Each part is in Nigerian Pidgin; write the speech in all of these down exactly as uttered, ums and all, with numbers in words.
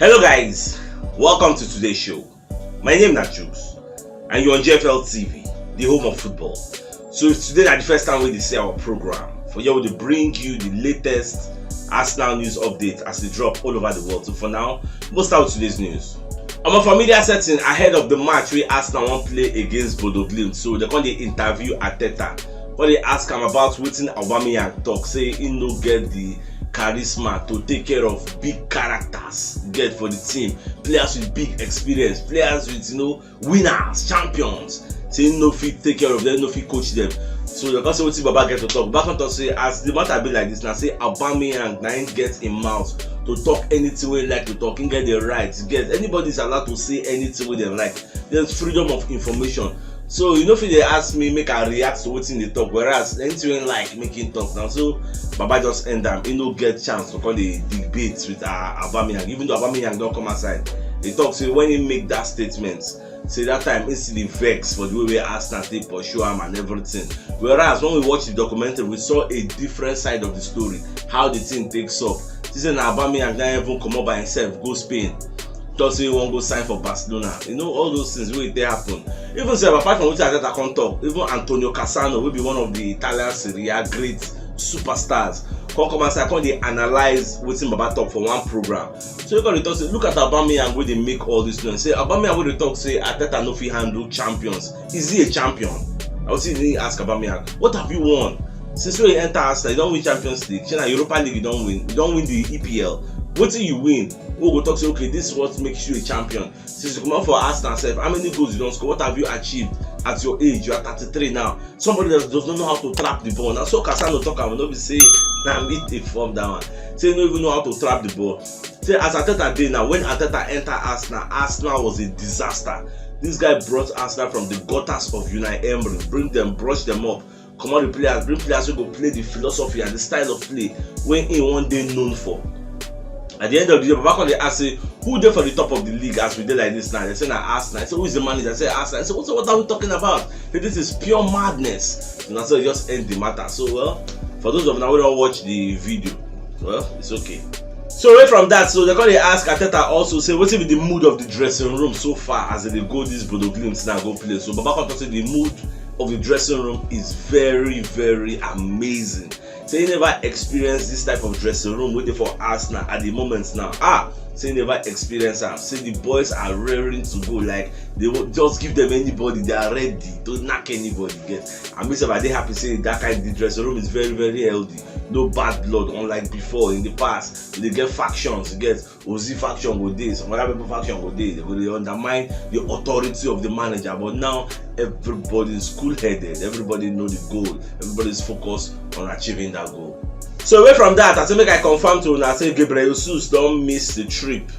Hello guys, welcome to today's show. My name na Chuks and you're on G F L T V, the home of football. So if today na the first time wey you dey see our program, for here we dey bring you the latest Arsenal news update as they drop all over the world. So for now, we'll start with today's news. On a familiar setting ahead of the match wey Arsenal wan play against Bodo Glimt, so they come dey interview Arteta, come dey ask am about wetin Aubameyang talk, say he no get the charisma to take care of big characters, get for the team, players with big experience, players with, you know, winners, champions. Say he no fit take care of them, no fit coach them. So they come say wetin Baba get to talk. Baba come talk say as the matter be like this, na say Aubameyang na him get him mouth to talk anything wey he like to talk. He get the right. Get, anybody is allowed to say anything wey dem like. There's freedom of information. So you no fit dey ask me make I react to wetin dey talk, whereas anything wey like make him talk. Now so Baba just end am. He no get chance to come dey debate with uh, Aubameyang, even though Aubameyang don come outside. He talk say when he make that statement, say that time he still dey vex for the way wey Arsenal take pursue am and everything. Whereas when we watch the documentary, we saw a different side of the story, how the thing takes up. She say na Aubameyang na even comot by himself go Spain, talk say he wan go sign for Barcelona. You know, all those things wey dey happen. Even sef, apart from wetin Arteta come talk, even Antonio Cassano, wey be one of the Italian Serie A great superstars, come come outside, come dey analyse wetin Baba talk for one program. So he come dey talk say, look at Aubameyang wey dey make all this noise. Say Aubameyang wey dey talk say Arteta no fit handle champions. Is he a champion? I was still ask Aubameyang, what have you won? Since wey you enter Arsenal, you don win Champions League. Shey na Europa League you don win? You don win the E P L. Wetin you win? Who go talk say, okay, this is what makes you a champion? Since you comot for Arsenal sef, how many goals you don score? What have you achieved at your age? You are thirty-three now. Somebody that does not know how to trap the ball. Na so Cassano talk am, no be say na me dey form that one. Say he no even know how to trap the ball. Say as Arteta dey now, when Arteta enter Arsenal, Arsenal was a disaster. This guy brought Arsenal from the gutters of Unai Emery, bring them, brush them up, comot the players, bring players wey go play the philosophy and the style of play wey he wan dey known for. At the end of the day, Baba come dey ask say, who dey for the top of the league as we dey like this now? They say na Arsenal. I say, who is the manager? I say Arsenal. I say, so what are we talking about? Say this is pure madness. So na so e just end the matter. So well, for those of una wey don watch the video, well, it's okay. So away from that, so they come dey ask Arteta also say wetin be the mood of the dressing room so far as they dey go this Bodo Glimt now go play. So Baba come talk say the mood of the dressing room is very, very amazing. Say he never experienced this type of dressing room wey dey for Arsenal at the moment now. Ah, say he never experienced am. Say the boys are raring to go. Like, they will just give them anybody, they are ready to knack anybody. Get, I mean, sef, I dey happy say that kind of dressing room is very, very healthy. No bad blood, unlike before in the past. They get factions, you get, Ozi faction go dey, some other people faction go dey. They go dey undermine the authority of the manager. But now everybody is cool-headed. Everybody know the goal. Everybody is focused on achieving that goal. So away from that, I say make I confirm to una say Gabriel Jesus don miss the trip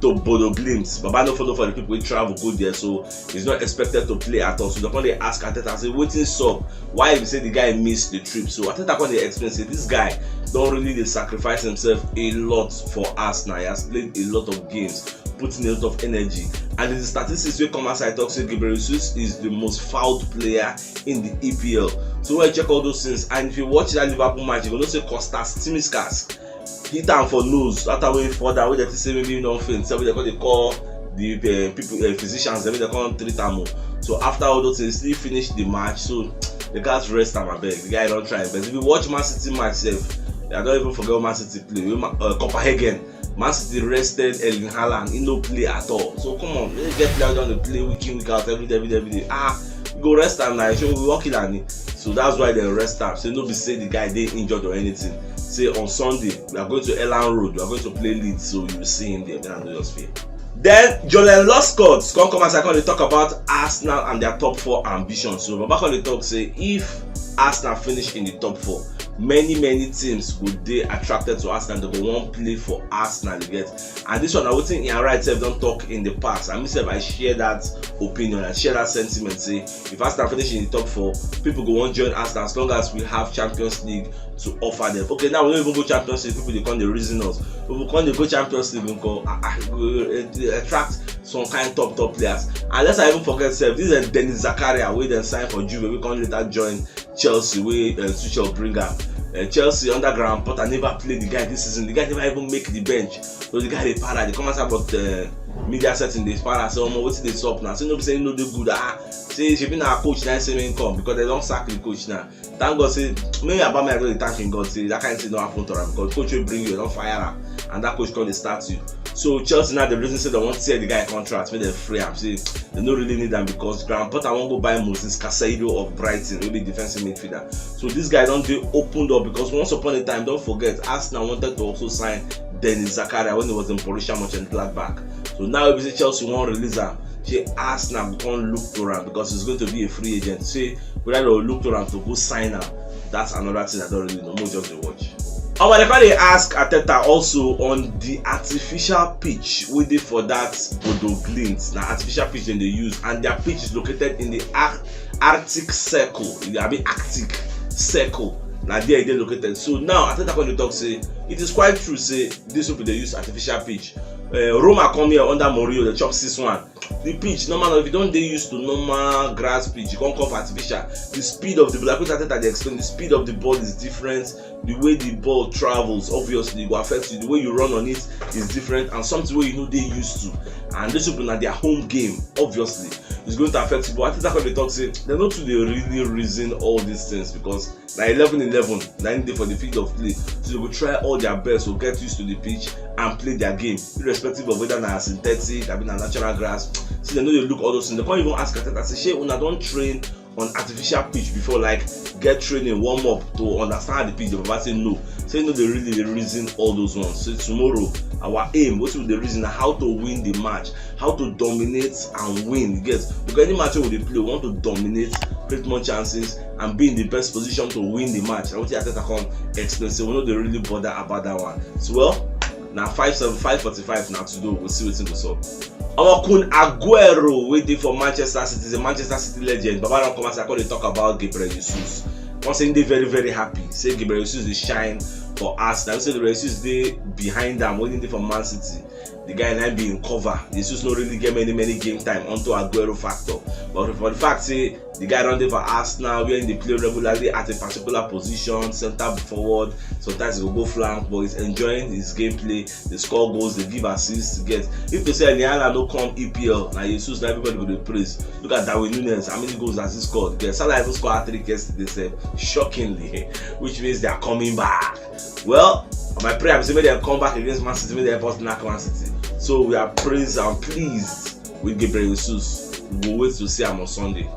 to Bodo Glimt. Baba no follow for the people wey travel go there, so he's not expected to play at all. So they come dey ask Arteta say wetin sup, why he be say the guy miss the trip. So Arteta come dey explain say this guy don really dey sacrifice himself a lot for Arsenal. He has played a lot of games, put in a lot of energy, and the statistics wey come outside talk say Gabriel Jesus is the most fouled player in the E P L. So when you check all those things, and if you watch that Liverpool match, you go know say Kostas Tsimikas hit am for nose after wey he fall down, wey dem think say maybe he don faint, so wey dem come dey call the uh, people, uh, physicians, dem, wey dem come treat am o. So after all those things, he finish the match, so they gats rest am abeg. The guy don try, but if you watch Man City match sef, I don even forget what Man City play. Wey Ma- uh, Copenhagen, Man City rested Erling Haaland, he no play at all. So come on, make get player wey don dey play week in, week out, every day, every day, every day. Ah, you go rest am na, so we work it am. So that's why they rest am. So no be say the guy dey injured or anything. Say on Sunday we are going to Elland Road, we are going to play Leeds, so you will see him there. Make I no just fear. Then Jolen Lescott come come as I come dey talk about Arsenal and their top four ambitions. So Baba come dey talk say if Arsenal finish in the top four, many, many teams go dey attracted to Arsenal. They go wan play for Arsenal, you get. And this one na wetin Ian Wright sef don talk in the past. And me sef, I share that opinion, I share that sentiment. Say if Arsenal finish in the top four, people go wan join Arsenal as long as we have Champions League to offer them. Okay, now we no even go Champions League, people dey come dey reason us. If we come dey go Champions League, we go, ah, ah, we go, eh, attract some kind top, top players. And let's not even forget sef, this is Denis Zakaria wey dem sign for Juve, wey come later join Chelsea, wey uh, Tuchel bring am. Uh, Chelsea under Graham Potter never play the guy this season. The guy never even make the bench. So the guy dey para. They come outside but uh, media setting dey para. So omo, wetin dey sup now? So no be say no dey good. Ah, say shebi na coach na say make come because they don sack the coach now. Thank God say me Aubameyang go dey thank him God say that kind thing no happen to am because coach wey bring you don fire am and that coach come dey start you. So Chelsea now dey reason say they wan tear the guy contract make dem free am say they no really need am because Graham Potter wan go buy Moses Caicedo of Brighton wey be defensive midfielder. So this guy don dey opened up because once upon a time, don't forget, Arsenal wanted to also sign Dennis Zakaria when he was in Borussia Mönchengladbach. So now if you say Chelsea wan release am, say Arsenal go come look to am because he's going to be a free agent. Say whether they will look to am to go sign am, that's another thing I don't really know. Mo just dey watch. Omo, they come dey ask Arteta also on the artificial pitch wey dey for that Bodo Glimt. Na artificial pitch dem dey use and their pitch is located in the Ar- Arctic Circle. I mean Arctic Circle. Na there e dey located. So now Arteta come dey talk say it is quite true say these people dey use artificial pitch. Uh, Roma come here under Mourinho, they chop six one. The pitch, normal, if you don dey used to normal grass pitch, you come come for artificial. The speed of the ball, like Arteta dey explain, the speed of the ball is different. The way the ball travels, obviously, go affect you. The way you run on it is different, and something wey you no dey used to. And this people na their home game, obviously, is going to affect you. But Arteta come dey talk say they no too dey really reason all these things because na eleven eleven na im dey for the field of play, so they go try all their best to get used to the pitch and play their game, irrespective of whether na synthetic abi na natural grass. See, they no dey look all those things. They come even ask Arteta say, "Shey una don train on artificial pitch before, like get training, warm up to understand the pitch?" The baba say no, say no dey really dey reason all those ones. So tomorrow, our aim, wetin we dey reason na how to win the match, how to dominate and win. You get? Because any match wey we dey play, we want to dominate, create more chances, and be in the best position to win the match. Na wetin Arteta come explain say we no dey really bother about that one. So well, na five seven, five forty-five na today, we go see wetin go sup. Omo, Kun Aguero wey dey for Manchester City, is a Manchester City legend. Baba don come outside come dey talk about Gabriel Jesus. Come say he dey very very happy say Gabriel Jesus dey shine for Arsenal. He say Gabriel Jesus dey behind am when he dey for Man City. The guy na be in cover. Jesus no really get many many game time unto Aguero factor. But for the fact say the guy don dey for Arsenal where he dey play regularly at a particular position, centre forward, sometimes he go go flank, but he's enjoying his gameplay. Dey score goals, dey give assists. Get? If to say Erling Haaland no come E P L, na Jesus na everybody go dey praise. Look at Darwin Nunez, how many goals has he scored? Get? Salah even score hat-trick yesterday sef, shockingly, which means they are coming back. Well, my prayer be say make dem come back against Man City, make dem help us knack Man City. So we are praised and pleased with Gabriel Jesus. We go wait to see am on Sunday.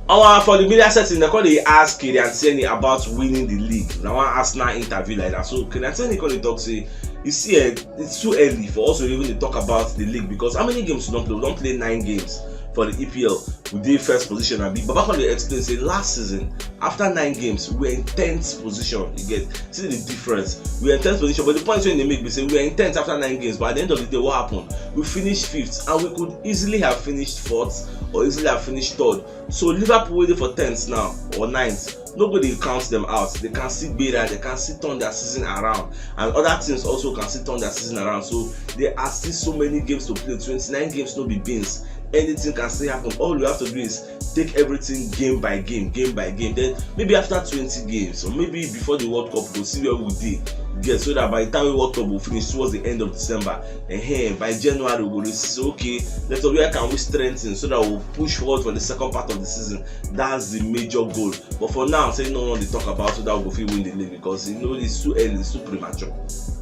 Omo, for the media setting, they come dey ask Kieran Tierney about winning the league. Na one Arsenal interview like that. So Kieran Tierney come dey talk say, you see, eh, it's too early for us to even dey talk about the league because how many games we don play? We don play nine games for the E P L. We dey first position. And Baba come dey explain say last season, after nine games, we were in tenth position. You get? See the difference. We were in tenth position, but the point wey they make be say we were in tenth after nine games. But at the end of the day, what happened? We finished fifth, and we could easily have finished fourth or easily have finished third. So Liverpool wey dey for tenth now or ninth, no go dey count them out. They can still gbera, they can still turn their season around, and other teams also can still turn their season around. So there are still so many games to play. Twenty-nine games no be beans. Anything can still happen. All you have to do is take everything game by game, game by game. Then maybe after twenty games, or maybe before the World Cup, we'll see where we dey. Get? So that by the time the World Cup will finish towards the end of December, eh, by January we go dey see, okay, let us, where can we strengthen so that we'll push forward for the second part of the season. That's the major goal. But for now, say no one dey talk about so that we go fit win the league because you know it's too early, it's too premature.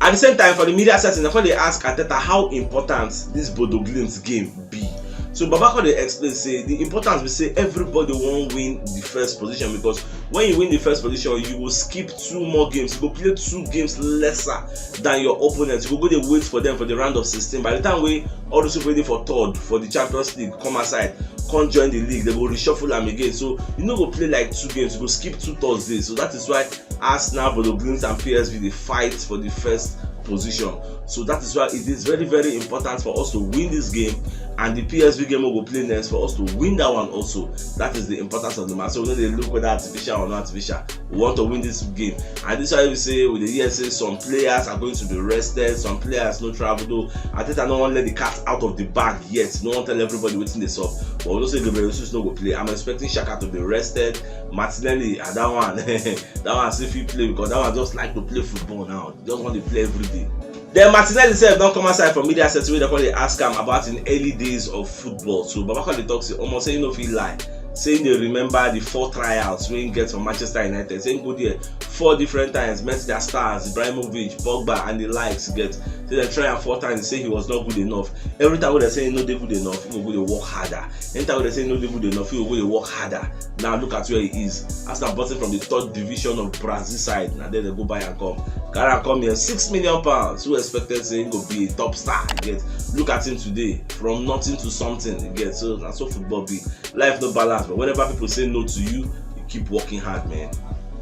At the same time, for the media setting, I come dey ask Arteta how important this Bodo Glimt game be. So Baba come dey explain say the importance be say everybody wan win the first position because when you win the first position, you go skip two more games. You go play two games lesser than your opponents. You go go dey wait for them for the round of sixteen. By the time wey all those people wey dey for third for the Champions League come outside, come join the league, they go reshuffle am again. So you no go play like two games. You go skip two Thursdays. So that is why Arsenal, Bodo Glimt, and P S V dey fight for the first position. So that is why it is very very important for us to win this game, and the P S V game we go play next, for us to win that one also. That is the importance of the match. So we no dey look whether artificial or not artificial. We want to win this game. And this is why we say, we dey hear say some players are going to be rested, some players no travel though. Arteta no wan let the cat out of the bag yet. No wan tell everybody wetin dey sup. But we know say Gabriel Jesus no go play. I'm expecting Xhaka to be rested. Martinelli, ah, that one, that one still fit play because that one just like to play football now. Just want to play every day. Then Martinelli sef don come outside for media set wey dem come dey ask am about im early days of football. So Baba come dey talk say, omo, say he no fit lie. Say he dey remember the four tryouts wey he get for Manchester United. Say he go there four different times, met their stars, Ibrahimovic, Pogba and the likes, get. Say dem try am four times, say he was not good enough. Every time wey dem say he no dey good enough, he go go dey work harder. Anytime wey dem say he no dey good enough, he go go dey work harder. Now look at where he is. Arsenal bought him from the third division of Brazil side. Na there dem go buy am come. Carry am come here, six million pounds. Who expected say he go be a top star? You get. Look at him today, from nothing to something. You get. So na so football be. Life no balance, but whenever people say no to you, you keep working hard, man.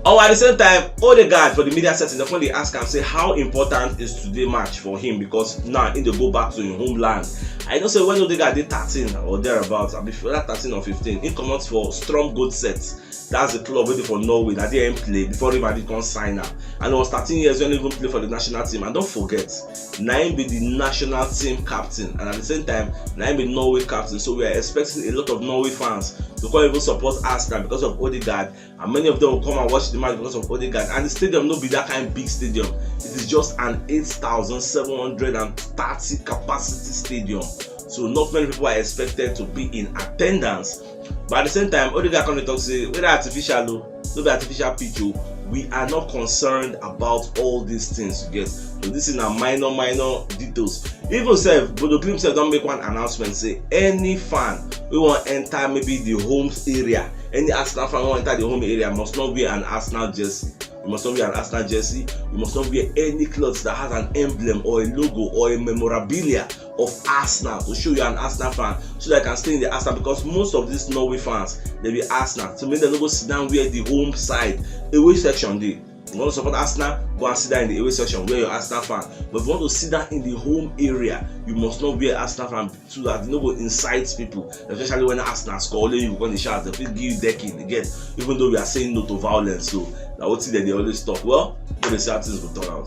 Oh, at the same time, Odegaard for the media setting, dem come dey ask am say how important is today match for him, because now he dey go back to him homeland. I know say when Odegaard dey thirteen or thereabouts, abi for that thirteen or fifteen, he comot for Strømsgodset. That's the club wey dey for Norway. Na there he play before Real Madrid come sign am. And he was thirteen years when he even play for the national team. And don't forget, na him be the national team captain, and at the same time, na him be Norway captain. So we are expecting a lot of Norway fans to come even support Arsenal because of Odegaard. And many of them will come and watch the match because of Odegaard. And the stadium no be that kind big stadium. It is just an eight thousand seven hundred and thirty capacity stadium. So not many people are expected to be in attendance. But at the same time, Odegaard come dey talk say, whether artificial o, no be artificial pitch o, we are not concerned about all these things, you get. So this is na minor, minor details. Even sef, Bodo Glimt sef don make one announcement say any fan wey wan enter maybe the home area, any Arsenal fan wey wan enter the home area must not wear an Arsenal jersey. You must not wear an Arsenal jersey. You must not wear any clothes that has an emblem or a logo or a memorabilia of Arsenal to show you're an Arsenal fan, so that you can stay in the Arsenal, because most of these Norway fans, they be Arsenal. So make dem no go sit down where the home side, away section dey. You want to support Arsenal, go and sit down in the away section where you're Arsenal fan. But if you want to sit down in the home area, you must not wear Arsenal fan, so that you no go incite people, especially when Arsenal score, only you go dey shout, dem fit give you decking again, even though we are saying no to violence. So na wetin dem dey always talk. Well, we dey see how things go turn out.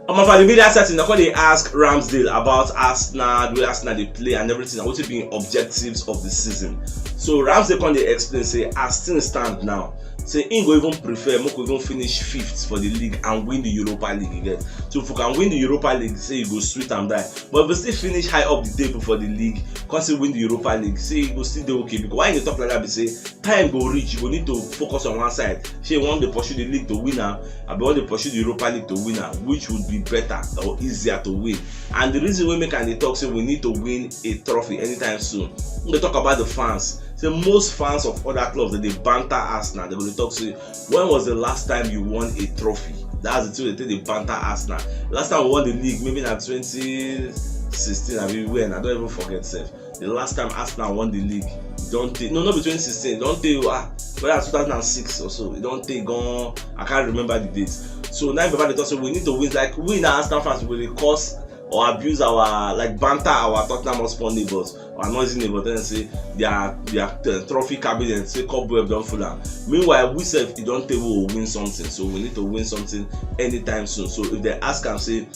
Omo, for the media setting, dem come dey ask Ramsdale about Arsenal, the way Arsenal dey play and everything, and wetin be im objectives of the season. So Ramsdale come dey explain say, as things stand now, say he go even prefer make we even finish fifth for the league and win the Europa League again. So if we can win the Europa League, say e go sweet am die. But if we still finish high up the table for the league, come still win the Europa League, say e go still dey okay. Because why you dey talk like that be say, time go reach, you go need to focus on one side. Shey you wan dey pursue the league to win am, abi you wan dey pursue the Europa League to win am, which would be better or easier to win? And the reason wey make I dey talk say we need to win a trophy anytime soon, we dey talk about the fans. Say most fans of other clubs, dem dey banter Arsenal. Dem go dey talk say, when was the last time you won a trophy? That's the thing wey dem take dey banter Arsenal. Last time we won the league, maybe na twenty sixteen, abi when? I don even forget sef. The last time Arsenal won the league, e don tey. No, no be twenty sixteen. E don tey, ah, whether two thousand and six or so. E don tey gone. I can't remember the date. So now, Baba dey talk say we need to win. Like, we na Arsenal fans, we dey curse or abuse our, like, banter our Tottenham Hotspur neighbors, our noisy neighbors. Then say their, their uh, trophy cabinet, say cobweb don full am. Meanwhile, we sef, e don tey we go win something. So we need to win something anytime soon. So if dem ask am say,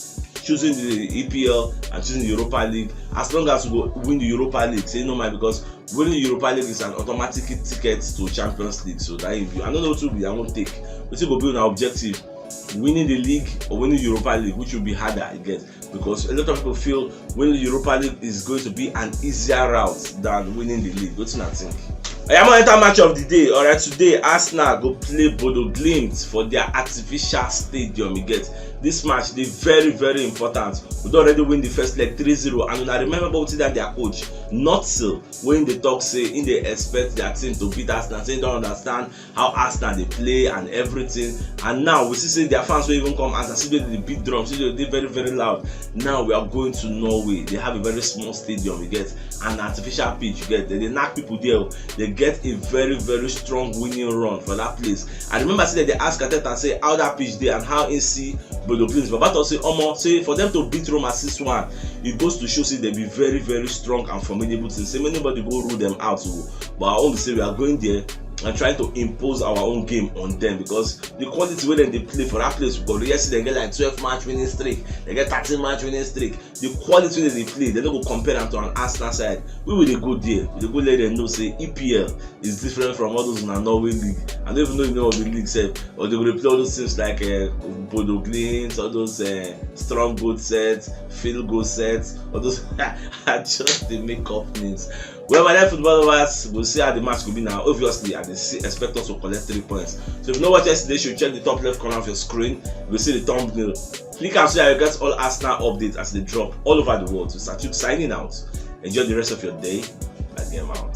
choosing the E P L and choosing the Europa League, as long as we go win the Europa League, say no mind, because winning the Europa League is an automatic ticket to Champions League. So that if you, I don't know wetin be I won't take. Wetin go be our objective? Winning the league or winning the Europa League, which will be harder, I guess, because a lot of people feel winning the Europa League is going to be an easier route than winning the league. Wetin I think. Oya, mo enter match of the day. Alright, today Arsenal go play Bodo Glimt for their artificial stadium. You get, this match dey very, very important. We don already win the first leg three zero, and una remember wetin that their coach, Notzel, wey dey talk say he dey expect their team to beat Arsenal, say he don understand how Arsenal dey play and everything. And now we see say their fans wey even come Arsenal, see dem dey beat drum, see dem dey very, very loud. Now we are going to Norway. They have a very small stadium, you get, an artificial pitch, you get. Dem dey knack people there o. Dem get a very, very strong winning run for that place. I remember say dem dey ask Arteta say how that pitch dey and how he see Bodo Glimt. Baba talk say, omo, say for them to beat Roma six one, it goes to show say dem be very, very strong and formidable team. Say make nobody go rule them out o. But I only say we are going there and trying to impose our own game on them, because the quality wey dem dey play for that place, we go really see dem get like twelve match winning streak, dem get thirteen match winning streak. The quality wey dem dey play, dem no go compare am to an Arsenal side. We will dey go there, we dey go let them know say E P L is different from all those na Norway league. I don't even know the name of the league sef, or they go dey play all those things like uh, Bodo Glimt, all those uh, strong goal sets, field goal sets, all those. I just dey make up names. Well, my dear football lovers, we'll see how the match could be now. Obviously, I dey see, expect us to collect three points. So if you no watch yesterday, you should check the top left corner of your screen. You will see the thumbnail. Click am so that you get all Arsenal updates as they drop all over the world. So Sachuk signing out. Enjoy the rest of your day. I game out.